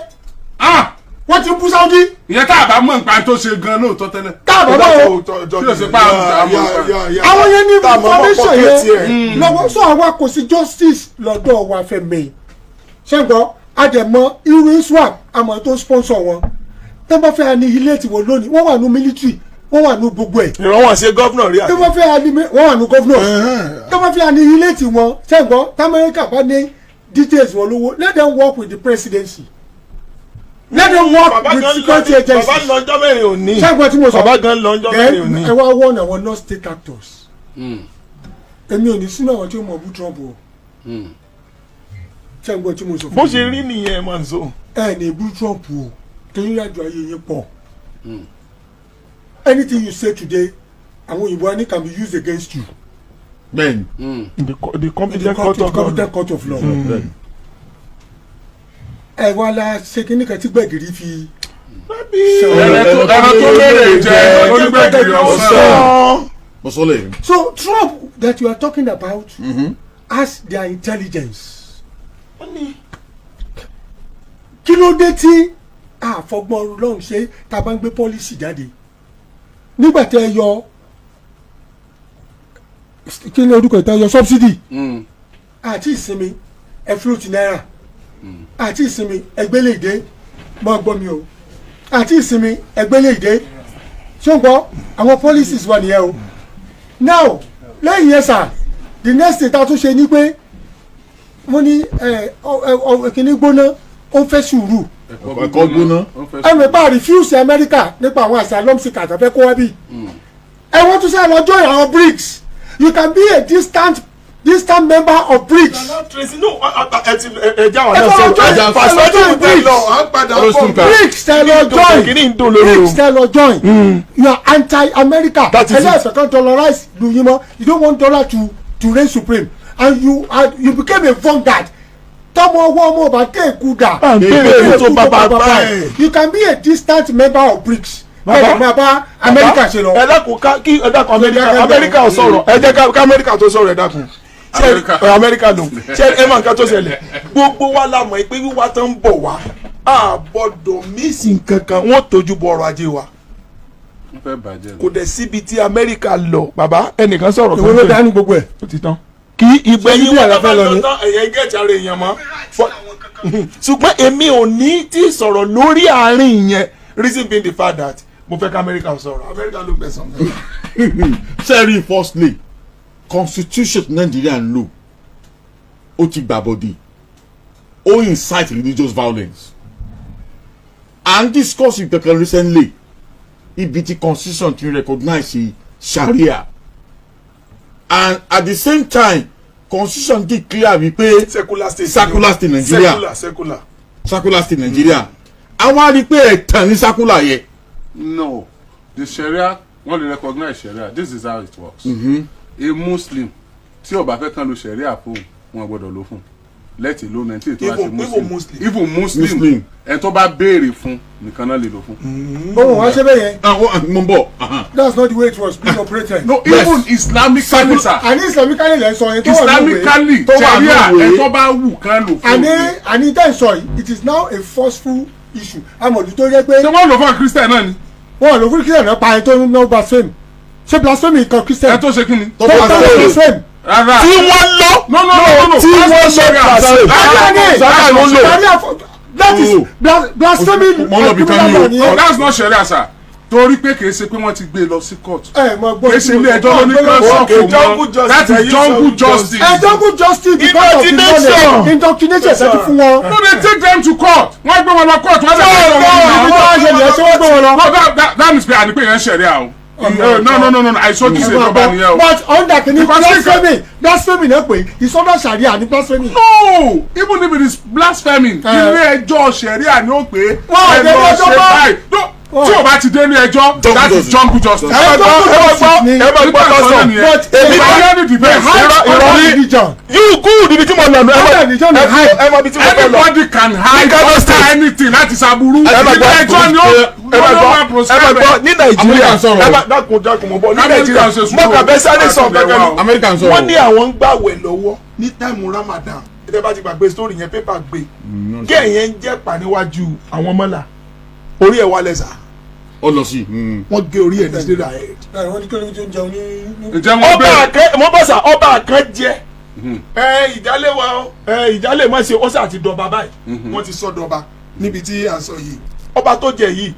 Ah. Wọ́n ti bú Saudi. Ìyẹn tá a bá mọ̀ nípa tó ṣe gan lóòótọ́ tẹ́lẹ̀. Káàbọ̀ báwo? Kí ló ṣe pa àwọn Àwọn yẹn ní information yẹn lọ́wọ́. Sọ àwa kò sí justice lọ́dọ̀ wa fẹ́ mi ṣẹ́ńgbọ́ àdẹ̀mọ́ irú ISWAP, àmọ́ tó sponsor wọn, tó bá fẹ́ annihilate wọn lónìí, wọ́n wà ní military, wọ́n wà ní gbogbo ẹ̀. Ìran wọn ṣe governor rí Tó àná. bá fẹ́ annihilate wọ́n, wà ní governor. Tó bá fẹ́ annihilate wọn, ṣẹ́ńgbọ́ t'Amẹ́ríkà bá ní details wọn lówó, let them work with the presidency, let them work with security agencies. Bàbá lọ́jọ́ mẹ́rin òní. Ṣẹ́ńgbọ́ tí mo sọ? Bàbá gan lọ́jọ́ mẹ́rin Then òní. ẹ wá warn àwọn non-state actors. Èmi ò ní sínú àwọn tí ó mọ̀ bú Trump o. Ṣẹ́ńgbọ́ tí mo sọ fún Bó yín? ṣe rí nìyẹn, máa ń sọ. Ẹ ní bú Trump o, torí ìrìnàjò ayé yín pọ̀. Anything you say today, àwọn òyìnbó á ní can be used against you Bẹ́ẹ̀ni. The in the competent court, court of competent court of law. Bẹ́ẹ̀ni. Ẹ wá la ṣe kíní kan tí gbẹ̀gìrì fi Ẹran tó lérè jẹ onígbẹ̀gìrì ọ̀sán. Mo sọ lẹ́yìn. So Trump that you are talking about has their intelligence. Kí ló dé tí àfọgbọ́n lọ́hùn ṣe tá a bá ń gbé policy jáde nígbà tí ẹ yọ, kí ni orúkọ ìta yọ subsidy àti ìsinmi, ẹ float náírà àti ìsinmi ẹgbẹ́lẹ́dẹ́, mọ́ gbọ́ mi o, àti ìsinmi ẹgbẹ́lẹ́dẹ́. Ṣé o gbọ́? Àwọn policies wà nìyẹn o. Now, lẹ́yìn yẹn sà, the next thing tá a tún ṣe ni pé wọ́n ní ẹ ọ kíní gbóná, ó fẹ́ sùúrù. Ẹ̀kọ́ gbóná. Ẹ mọ̀ pa refuse America nípa àwọn asylum seekers tó fẹ́ kó wá bí. Ẹ wọ́n tún sẹ́ lọ join àwọn BRICS. You can be a distant member of BRICS. Tracy, no, ẹ ti ẹ já wa Ẹ náà fọwọ́ sọ̀rọ̀. join- ẹ Pàṣẹ join BRICS. lọ, à ń padà Ọlọ́sùn bọ̀. ká. BRICS tẹ lọ join, Kìíní ń dùn lórí o. BRICS tẹ lọ join, you are anti-America. That is it. Ẹlẹ́sìn kan dollarize lu yín mọ́. You don't want dollar to reign supreme and you became a vanguard. Tọmọ ọwọ́ ọmọ ọba kéèkú dà. À ń béèrè èyí tó bàbá bá ẹ̀. You can be a distant member of BRICS, bẹ́ẹ̀ máa bá Amẹ́ríkà ṣe lọ. Ẹ dákun, ká kí ẹ dákun, Amẹ́ríkà, Amẹ́ríkà ò sọ̀rọ̀. Ẹ jẹ́ ká Amẹ́ríkà tó sọ̀rọ̀, ẹ dákun. Ṣé Amẹ́ríkà. ẹ Amẹ́ríkà lò ṣé ẹ mọ nǹkan tó ṣẹlẹ̀? Gbogbo wa la mọ̀ pé wíwá tó ń bọ̀ wá, a gbọ́dọ̀ miss nǹkan kan. Wọ́n tójú bọ ọrọ̀ ajé wa. Wọ́n fẹ́ bàjẹ́. Kò dẹ̀ síbi tí Amẹ́ríkà lọ. Bàbá, ẹnìkan sọ̀rọ̀ Èwo ló dání gbogbo ẹ̀? Ó ti tán kí ìgbẹ̀yìn Ṣé wọn Libya la fẹ́ lọ ni? tán ẹ̀yẹ gẹ̀ẹ́tì ara èèyàn mọ́. Ṣùgbọ́n èmi ò ní tí sọ̀rọ̀ lórí àárín yẹn, reason being the fact that mo fẹ́ ká Amẹ́ríkà sọ̀rọ̀. Amẹ́ríkà ló gbẹ̀sán. Sẹ́rí, firstly, constitution tí Nàìjíríà ń lò, ó ti gbàbọ̀dè, ó incite religious violence. À ń discuss nǹkan recently, ibi tí constitution ti recognize Sharia, and at the same time constitution declare wípé secular state. Secular state Nigeria. Secular, secular. Secular state Nigeria, àwọn á rí i pé ẹ̀tàn ní secular yẹ. No, the Sharia, wọ́n lè recognize Sharia. This is how it works. A Muslim tí ó bá fẹ́ kàn lo Sharia fún wọn, gbọ́dọ̀ lò fún, let alone ẹni tí ètò àti Even- Muslim. Even Muslim. Even Muslim. Muslim. Ẹni tó bá béèrè fún nìkan náà lè lò fún. Bọ́wọ̀ wá ṣe bẹ́ẹ̀ yẹn. Àwọn mo ń bọ̀. That's not the way it was being operated. No, Yes. even Islamically, sir. Àní Islamically lẹ́ sọ yẹn, tó wà ní ìwé. Islamically, Tó wà Sharia, ní ìwé. ẹni tó bá wù kán lò fún. Àní tẹ́ ń sọ yìí, it is now a forceful issue. Amọ̀dù tó yẹ pé Ṣé wọ́n lò fún Christian náà ni? Wọ́n lò fún Christian náà, pa ẹni tó ń ná blasphemy. Ṣé blasphemy kan Christian Ẹ tó ṣe kí ni? tó tó blasphemy? Rárá. Tí wọ́n lọ. No, no, no, no. Tí wọ́n lọ blasphemy. Sharia ni. Sharia ló lò. Sharia that is Oh. blasphemy. Mo ń lọ bí kan ní o. Criminal law. Oh, that's not Sharia, sir, torí pé kìí ṣe pé wọ́n ti gbé e lọ sí court. Ẹ mọ gbọ́. Kìí ṣe ilé ẹjọ́ ló ní kán Okay, sọ̀kò jungle mọ́. justice, That is ẹ̀yin jungle sọ justice. Ẹ jungle justice because of the Indoctrination. knowledge, indoctrination ṣe ti fún wọn. No, they take them to court. Wọ́n gbé wọn lọ court, wọ́n lè Ibi tó wá ṣe nìyẹn, ṣé wọ́n gbé wọn lọ? No, that means pé àní pé yẹn Sharia o. No, àìsójú ìṣèjọba nìyẹn o. But under kìíní, Because blasphemy, blasphemy náà pé ìsọdọ̀ sàríà ní blasphemy. No, even if it is blasphemy, ilé ẹjọ́ sẹ̀ríà ni ó pé Wọ́n ò ẹ dé lọ ilé ẹjọ́ ṣe mọ́. báyìí. No, tí o bá ti dé ilé ẹjọ́, that is jungle justice. Ẹ máa gbọ́, ẹ máa gbọ́, ẹ máa gbọ́ lọ́sàn. But Èmi Èmi ní defense. Irọ́. Religion. You good, ibi tí mo lọ nù. Ẹ Under religion mọ high. ẹ mọ ibi tí mo fẹ́ lọ. Anybody can hide Ní Kano under State. anything láti ṣàbùrú. Ẹ máa Ilé gbọ́, ẹjọ́ ni ó ẹ máa ló máa gbọ́, ẹ máa prescribe gbọ́ ẹ̀. ní Nàìjíríà. Amẹ́ríkà ń sọ̀rọ̀. Ẹ máa dákun, dákun, mo bọ̀ ní Amẹ́ríkà Nàìjíríà. ń ṣe sùúrù. Mo kàn fẹ́ sáré sọ Àti kankan ilẹ̀ wa o. ni. Amẹ́ríkà ń sọ̀rọ̀. Wọ́n ní àwọn ń gbàwẹ̀ lọ́wọ́ ní time Ramadan. Ẹ bá ti gbàgbé story yẹn, pépà gbé kí ẹ̀yẹn ń jẹ́ pa níwájú àwọn mọ́là, orí ẹ̀ wálẹ̀ sà. Ó lọ sí. Wọ́n gé orí ẹ̀ ní straight ahead. Wọ́n ní kí ló ń jẹun ní. Ǹjẹ́ wọ́n Ọba bẹ̀rẹ̀? kan mo bọ́ sà, ọba kan jẹ ẹ ìjálẹ̀ wa o, ẹ ìjálẹ̀ má ṣe, ó sà ti dọba báyìí. Wọ́n ti sọ dọba níbi tí à ń sọ yìí. Ọba tó jẹ yìí,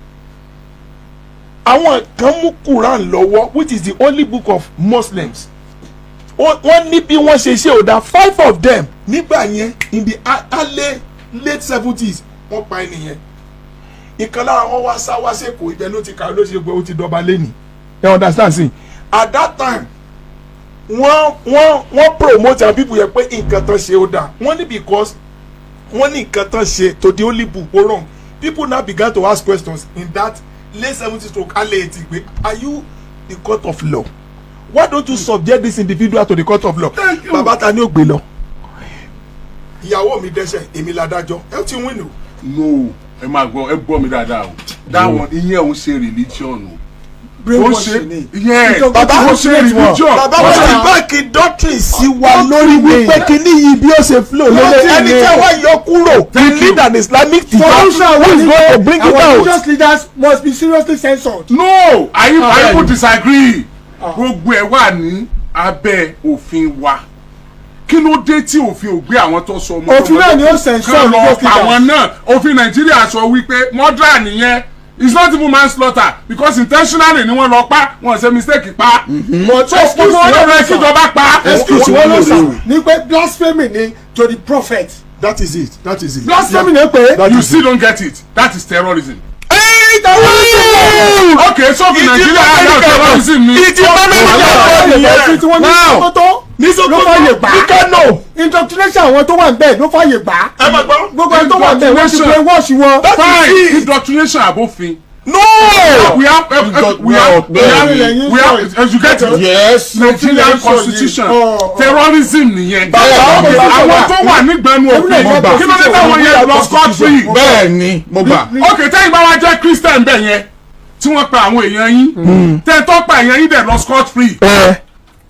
àwọn kan mú Quran lọ́wọ́, which is the only book of Muslims. Wọ́n ní bí wọ́n ṣe ṣe ò dá. Five of them nígbà yẹn, in the early late 70s, wọ́n pa ẹnìyẹn. Ìkan lára wọn wá sá wá sẹ́kọ̀ọ́, ibẹ̀ ló ti kà, ló ṣe gbé, ó ti dọba lẹ́nìí. You understand? Sí, at that time, wọ́n promote àwọn people yẹn pé nǹkan tán ṣe ó dáa. Wọ́n ní because wọ́n ní nǹkan tán ṣe to the holy book ó wrong. People now began to ask questions in that late 70s stroke early 80s pé, are you the court of law? Why don't you subject this individual to the court of law? Thank you. Bàbá, ta ni ó gbé lọ? Ìyàwó mi dẹ́ṣẹ̀, èmi ládájọ́, ẹ ti win o. No, ẹ máa gbọ́, ẹ gbọ́ mi dáadáa o. That one, ìyẹn òun ṣe religion o. Ó Brainwashing ṣe ni. yes. Bàbá, ó ṣe religion. Bàbá, wọn ti back doctrine sí wa lórí wípé kíní yìí bí ó ṣe flow lórí Doctrine ẹni ni. tí wọ́n yọ kúrò. We need an Islamic teacher Solution who wa is ni going to bring it our out. religious leaders must be seriously censored. No, I even disagree. Gbogbo ẹ wà ní abẹ́ òfin wa. Kí ló dé tí òfin ò gbé àwọn tó sọ ọmọ? Òfin náà ni ó censor kán lọ religious pa leaders. àwọn náà. Òfin Nàìjíríà sọ wípé murder nìyẹn. It's not even manslaughter, because intentionally ni wọ́n lọ pa wọ́n, ṣe mistake pa. But So gbogbo wọn lọ kíjọba pa. Excuse wọn ló sà ní pé blasphemy ni to the prophet. That is it, that is it. Blasphemy ni pé. That You is still it. don't get it. That is terrorism. Ìdí Okay, so fi Nàìjíríà náà, terrorism ni. Ìdí Amẹ́ríkà Ìdí tí wọ́n ní Now, Sokoto ní ló Sokoto, fàyè gbà. ní Kano. Indoctrination àwọn tó wà ń bẹ̀ ló fàyè gbà. Ẹ máa gbọ́. Gbogbo ẹni tó wà ń bẹ̀, wọ́n ti Indoctrination. brainwash wọn. That is Fine, it. indoctrination àbófin. No. We have, we have, as you get it. Yes. Nigerian constitution, Oh, oh. terrorism nìyẹn. Bàbá, Okay, bàbá, àwọn tó wà nígbẹ̀nu òfin, Mo gbà. kí ló dé táwọn yẹn lọ scot free? Bẹ́ẹ̀ ni, mo gbà. Ok, tẹ́yìn bá wá jẹ́ Christian bẹ́ẹ̀ yẹn, tí wọ́n pa àwọn èèyàn yín, tẹ́ tó pa èèyàn yín dẹ̀ lọ scot free,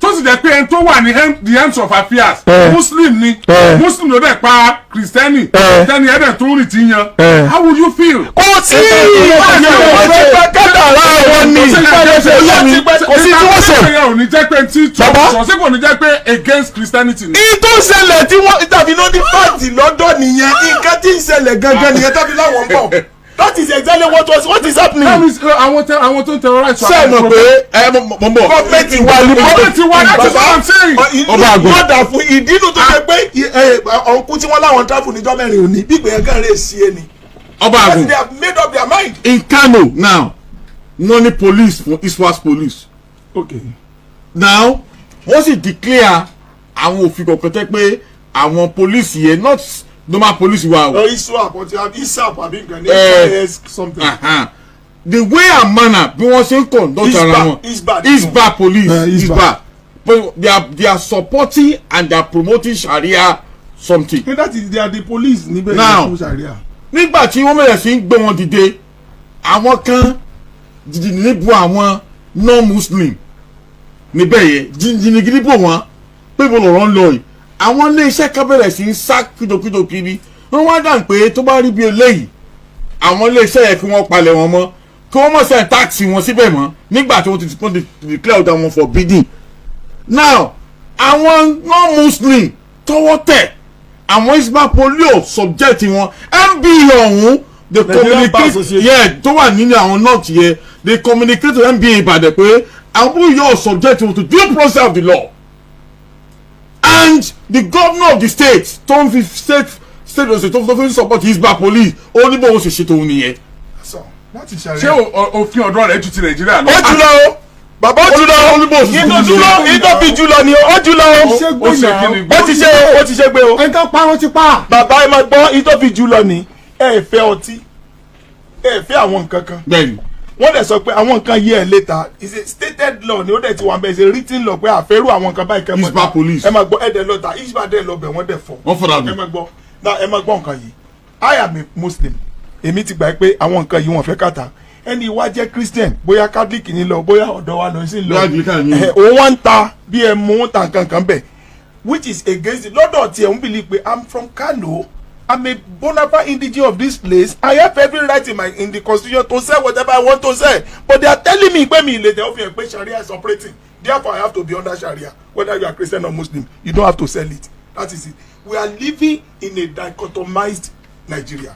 tó sì jẹ́ pé ẹni tó wà ní the helms of affairs, Muslim ni, Muslim ló dẹ̀ pa Kristẹni, Kristẹni ẹ̀ dẹ̀ tó ń rìn tí yan, how would you feel? Kò sí, wọ́n ti gba kádàrá wọn ni. Kò sí tí wọ́n sọ. Ò ní jẹ́ pé tí Trump Bàbá. sọ sí, kò ní jẹ́ pé against Christianity ni. Ìyí tó ń ṣẹlẹ̀ tí wọ́n tàbí ló ní fáàtì lọ́dọ̀ nìyẹn. Nǹkan tí ń ṣẹlẹ̀ gangan nìyẹn tàbí láwọn ń bọ̀. That is exactly what is happening. That means, àwọn tó ń terrorize wa. Ṣé ẹ mọ̀ pé ẹ mọ̀ ń bọ̀? Gọ́ọ̀mẹ̀ntì wa ni. Gọ́ọ̀mẹ̀ntì wa, that is what I'm saying. Ọba àgùn. Gbọ́dà fún ìdínú tó ṣe pé ọ̀nkú tí wọ́n láwọn travel níjọ́ mẹ́rin òní bí ìgbìyànjú kan rè sí ẹni. Ọba Because àgùn. they have made up their mind. In Kano now, wọ́n ní police fún Hisbah police. Now, wọ́n sì declare àwọn òfin kọ̀ọ̀kan tẹ́ pé àwọn police yẹn, not normal police wa o. Iswap àti ISAP àbí nǹkan ní SIS something. Aha. The way and manner bí wọ́n ṣe ń conduct ara Hisbah, wọn. Hisbah. Hisbah police. Hisbah. Hisbah, but they are supporting and they are promoting Sharia something. That is, they are the police níbẹ̀. Now. Fún Sharia. Nígbà tí wọ́n bẹ̀rẹ̀ sí ń gbé wọn dìde, àwọn kan jìjìnnì bu àwọn non-Muslim níbẹ̀ yẹn, jìnnì gidi bò wọ́n pé mo lọ̀rọ̀ ń lọ yìí. Àwọn iléeṣẹ́ kan bẹ̀rẹ̀ sí ń sá kíjokíjo kiri. Wọ́n wá dàn pé tó bá rí bí eléyìí, àwọn iléeṣẹ́ yẹn, kí wọ́n palẹ̀ wọn mọ́, kí wọ́n mọ̀ send tax wọn síbẹ̀ mọ́ nígbà tí wọ́n ti declare ọ̀dà wọn forbidden. Now, àwọn non-Muslim tọwọ́ tẹ̀, àwọn Hisbah police subject wọn, NBA ọ̀hún, they Nigerian Bar communicate Association. Yeah, tó wà nínú àwọn north yẹn, they communicate to NBA Ìbàdàn pé àwọn bó yọ subject wọn to due process of the law, and the governor of the state tó ń fi state of state tó fi ń support Hisbah police, ó ní bóun ṣe ṣètò òun nìyẹn. So láti Ṣé Sharia. òfin ọ̀dọ́ rẹ̀ ju ti Nàìjíríà lọ? Ó jùlọ o. Bàbá ó jùlọ, ìtò ìtò fi jùlọ ni ó jùlọ o. Ṣé Ó ṣe kí ni gbé Ó ti ṣe, ó ti ṣe gbé o. ẹni tó pa wọn ti pa. Bàbá, ẹ máa gbọ́, ìtò fi jùlọ ni ẹ fẹ́ ọtí, ẹ fẹ́ àwọn nǹkan kan. Wọ́n dẹ̀ sọ pé àwọn nǹkan yìí ẹ̀ létà is a stated law ni, ó dẹ̀ ti wà bẹ́ẹ̀, ṣe written law pé àfẹ́rù àwọn nǹkan báyìí kẹ́ mọ́. Hisbah police. Ẹ máa gbọ́, ẹ dẹ̀ lọ́ta Hisbah dẹ̀ lọ bẹ̀, wọ́n dẹ̀ fọ́. Wọ́n fọ́ dànù. Ẹ máa gbọ́ náà, ẹ máa gbọ́ nǹkan yìí. I am a Muslim, èmi ti gbà pé àwọn nǹkan yìí wọ́n fẹ́ kàtà. Ẹni wá jẹ́ Christian, bóyá Catholic ní lọ, bóyá ọ̀dọ̀ wa lọ sí lọ. Bóyá Anglican ní. Ẹ, òun wá ń ta bí ẹ mú ń ta nǹkan kan bẹ̀, which is against it lọ́dọ̀ tiẹ̀ ń believe pé I'm from Kano, I'm a bona fide indigene of this place, I have every right in the constitution to sell whatever I want to sell, but they are telling me pé mi lè tẹ̀. Ó fi hàn pé Sharia is operating, therefore I have to be under Sharia. Whether you are Christian or Muslim, you don't have to sell it. That is it. We are living in a dichotomized Nigeria.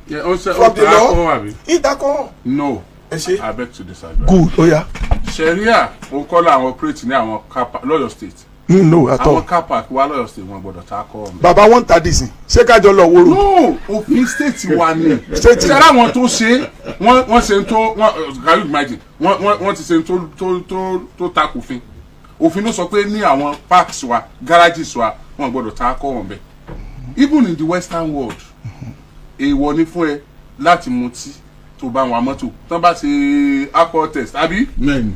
Yeah, ó ṣe ó From the ta law alcohol àbí? Ìdákọ̀. No. Ẹ ṣe. I beg to disagree. Good, oya. Sharia òun kọ́ làwọn operate ní àwọn car park lọ́yọ̀ State. No, at all. Àwọn car park wa lọ́yọ̀ State, wọn gbọ́dọ̀ ta alcohol mẹ́. Bàbá, wọn ta dìsìn, ṣé kájọ lọ wóró? No, òfin state wa ni. State. Ṣe ara àwọn tó ṣe wọ́n ṣe ń tó wọ́n, can you imagine, wọ́n ti ṣe ń tó takò òfin. Òfin ló sọ pé ní àwọn parks wa, garages wa, wọn gbọ́dọ̀ ta alcohol bẹ́ẹ̀. Even in the western world, èèwọ̀ ni fún ẹ láti mutí tó bá wọn mọ́tò tán bá ṣe alcohol test àbí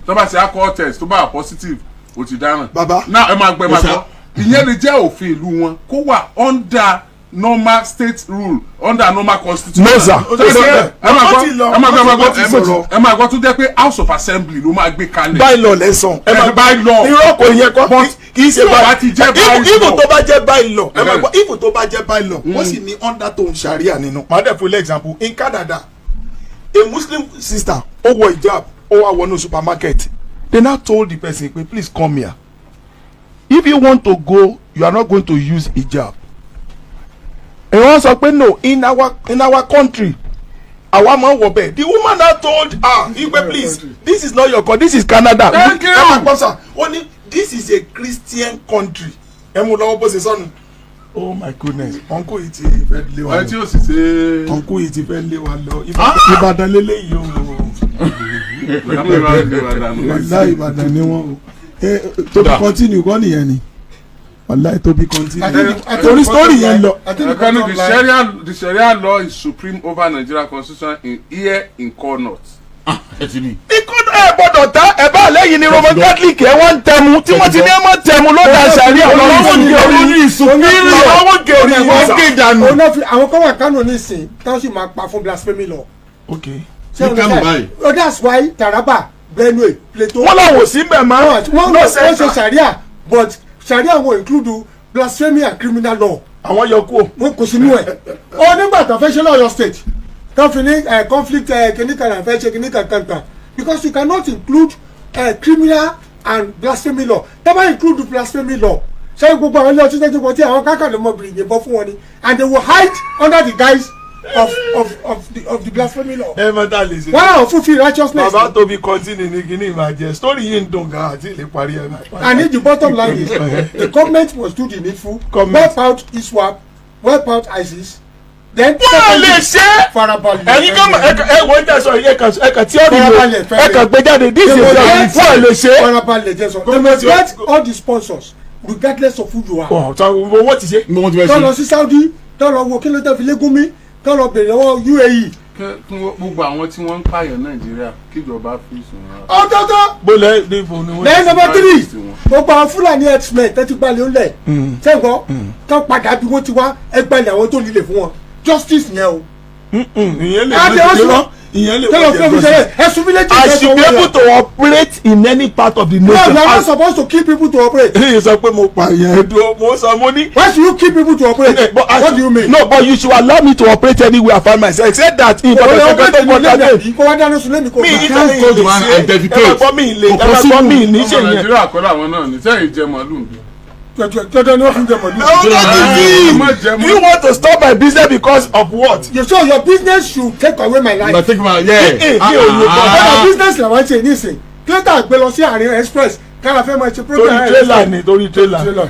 tán bá ṣe alcohol test tó bá wà positive, o ti dáràn. Bàbá. Náà ẹ máa gbọ́, ẹ máa gbọ́, ìyẹn lè jẹ́ òfin ìlú wọn kó wà under normal state rule, under normal constitution. No, sir. Tó jẹ́ ẹ máa Wọ́n ti lọ, gbọ́, ẹ máa gbọ́, ẹ máa wọ́n ti gbọ́, sọ̀rọ̀. ẹ máa gbọ́, tó jẹ́ pé House of Assembly ló máa gbé kalẹ̀. By law lẹ́sàn. Ẹ máa By law. Irọ́, kò yẹ kọ́. But Kì í ṣe tí ò bá ti jẹ́ by even law. tó bá jẹ́ by law, ẹ máa Ẹ gbọ́, even tó bá jẹ́ by law, wọ́n sì ní undertone Sharia nínú. Màá dẹ̀ fún ilé example. In Canada, a Muslim sister, ó wọ hijab, ó wá wọnú supermarket. They now told the person pé, "Please come here. If you want to go, you are not going to use hijab." Wọ́n sọ pé no, in our country, àwa máa ń wọ bẹ́ẹ̀. The woman now told her igbe, "Please, this is not your country, this is Canada." Thank you. Ẹ máa gbọ́ sà, ó ní this is a Christian country. Ẹ mú lọ́wọ́ bó ṣe sọnù. Oh my goodness, uncle yìí ti fẹ́ lé wa Ẹ tí lọ. ó sì ṣe. Uncle yìí ti fẹ́ lé wa lọ. Ìbàdàn lélẹ́yìí o. Wàláì, Ìbàdàn ni wọ́n o. Tóbi, continue kọ́ nìyẹn ni. Wàláì, tóbi, continue torí story yẹn lọ. Ẹ̀kọ́ni the Sharia law is supreme over Nigeria constitution in here in core north. Ẹ ti rí. Ikú ẹ gbọ́dọ̀ ta ẹ bá lẹ́yìn ní Roman Catholic, ẹ wọ́n ń tẹmu tí wọ́n ti ní ẹ mọ́ tẹmu ló da sàrí àwọn ọmọ gé orí, àwọn gé orí Wọ́n wọn. gé dànù. Òun náà fi àwọn kan wà Kánò nísìn táwọn sì máa pa fún blasphemy law. Ok. Ṣé Ní o Kánò understand? báyìí. Oh, that's why Taraba, Benue, Plateau. Wọ́n làwọn ò sí mbẹ̀ mọ́. Wọ́n wọ́n ṣe Sharia, but Sharia wọn include blasphemy and criminal law. Àwọn yọ kú o. Wọn kò sínú ẹ̀. Ó nígbà tó fẹ́ ṣe lọ́yọ̀ State tó fi ní conflict kìnnìkan náà fẹ́ ṣe kìnnìkan kankan, because you cannot include criminal and blasphemy law. Tó bá include blasphemy law, ṣé gbogbo àwọn ilé ọtí tó ti wọ́n tí àwọn kákàlẹ̀ mọ́ bìrì yìnbọn fún wọn ni, and they will hide under the guise of the blasphemy law. Ẹ mọ tá a lè ṣe. Wọ́n àwọn fún fi righteousness. Bàbá, tóbi, continue ní kíní ìbàjẹ́, story yìí ń dùn gan àti ìlè parí ẹ báyìí. And if the bottom line is, the government must do the needful. Government. Wipe out ISWAP, wipe out ISIS, then. Wọ́n lè ṣe é. Farabalẹ̀. Ẹ̀yin kan ẹ wo ń tẹ̀sán yìí, ẹ kàn tíọ́rì Farabalẹ̀, wo ẹ kàn gbé jáde, this is They must wọ́n lè ṣe é. Farabalẹ̀ jẹ́ sọ, they must get all the sponsors regardless of who you are. Ọ̀ tán owó ti ṣe. Ní wọ́n ti fẹ́ Tó lọ ṣe. sí Saudi, tó lọ wo kí ló tẹ́ fi lé Gumi, tó lọ bèrè lọ́wọ́ UAE. Kí gbogbo àwọn tí wọ́n ń pààyàn Nàìjíríà, kíjọba fi sùn wọn. Ọ̀tọ̀ọ̀tọ̀. Bólẹ̀ níbo ni wọ́n. Lẹ́yìn number three, Sí wọn. gbogbo àwọn Fúlàní herdsmen tẹ́tí gbalẹ̀ ńlẹ̀ sẹ́ńgọ́ tó padà bí wọ́n ti wá, ẹgbẹ́lẹ̀ àwọn tó líle fún wọn, justice yẹn o. Ìyẹn lè Àti wọ́n ọ̀sùn jẹ́ ìyẹn lè tẹ́lọ̀ wọ́n fún jẹ́. ìṣẹ̀lẹ̀ ẹ̀sùn village. I should be able to operate in any part of the No, nation. you are not supposed to kill people to operate. Èyí sọ pé mo pààyàn ẹ̀dùn, mo sọ mo ní. Why should you kill people to operate? But I What do you mean? No, but you should allow me to operate anywhere I find myself, except that in Kò lè operate ní ilé mi mi àbí kó wá dáná sun lẹ́mi kò mi gbà. ìtàn Go to and lè ṣe defecate. ẹ máa gbọ́, mi lè ẹ máa gbọ́, mi ní Ọmọ ṣe yẹn. Nàìjíríà kọ́ làwọn náà ní sẹ́yìn jẹ màálù bí. Dandan ni wọ́n fi ń jẹ mọ̀lú. No, that is Ẹ má it. jẹ Do you want to stop my business because of what? You so your business should take away my life. Na take my yeah. Eh, mi ò lè bọ̀. Ọ̀nà business làwọn ṣe nísìn, kílẹ̀tà gbé lọ sí àárín express kára fẹ́ máa ṣe Torí program. trailer ni, torí trailer. Trailer.